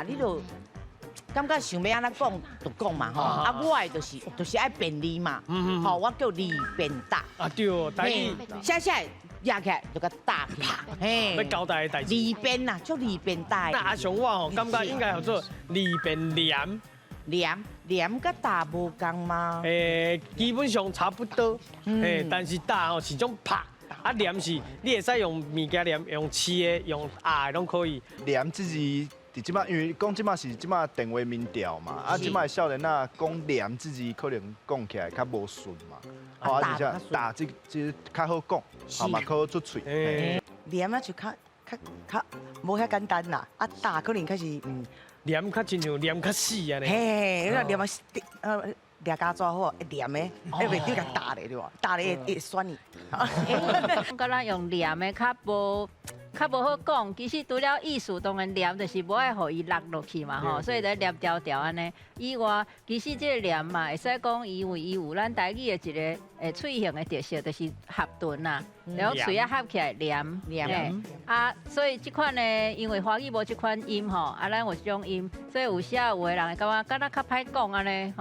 你就感覺想欲按怎講就講嘛吼。啊，我的就是愛便利嘛，吼，我叫利便搭。啊對，台語寫寫壓起來就共搭起來，嘿。欲交代的代誌。利便呐，叫利便搭。那阿雄我吼感覺應該叫做利便黏。黏黏佮搭無仝嗎？基本上差不多，但是搭吼是種拍，啊黏是你會使用物件黏，用黐的，用壓的攏可以。黏這字佇這擺，因為講這擺是這擺電話民調嘛，啊這擺少年仔講黏這字可能講起來較無順嘛，啊而且搭這這較好講，啊嘛較好出喙。黏啊就較較較無遐簡單啦，啊搭可能較是。黏較親像黏較死按呢。嘿，你黏啊，掠膠紙好，會黏的，會袂丟共搭咧對無？搭咧會酸你。敢若用黏的較無好講，其實除了意思，當然黏就是無愛予伊落落去嘛吼，所以就黏條條按呢。以外，其實這個黏嘛，會使講因為伊有咱台語的一個喙型的特色，就是合頓啦，然後喙仔合起來黏黏啊，所以這款呢，因為華語無這款音吼，啊，咱有這種音，所以有時有的人會感覺敢若較歹講按呢吼。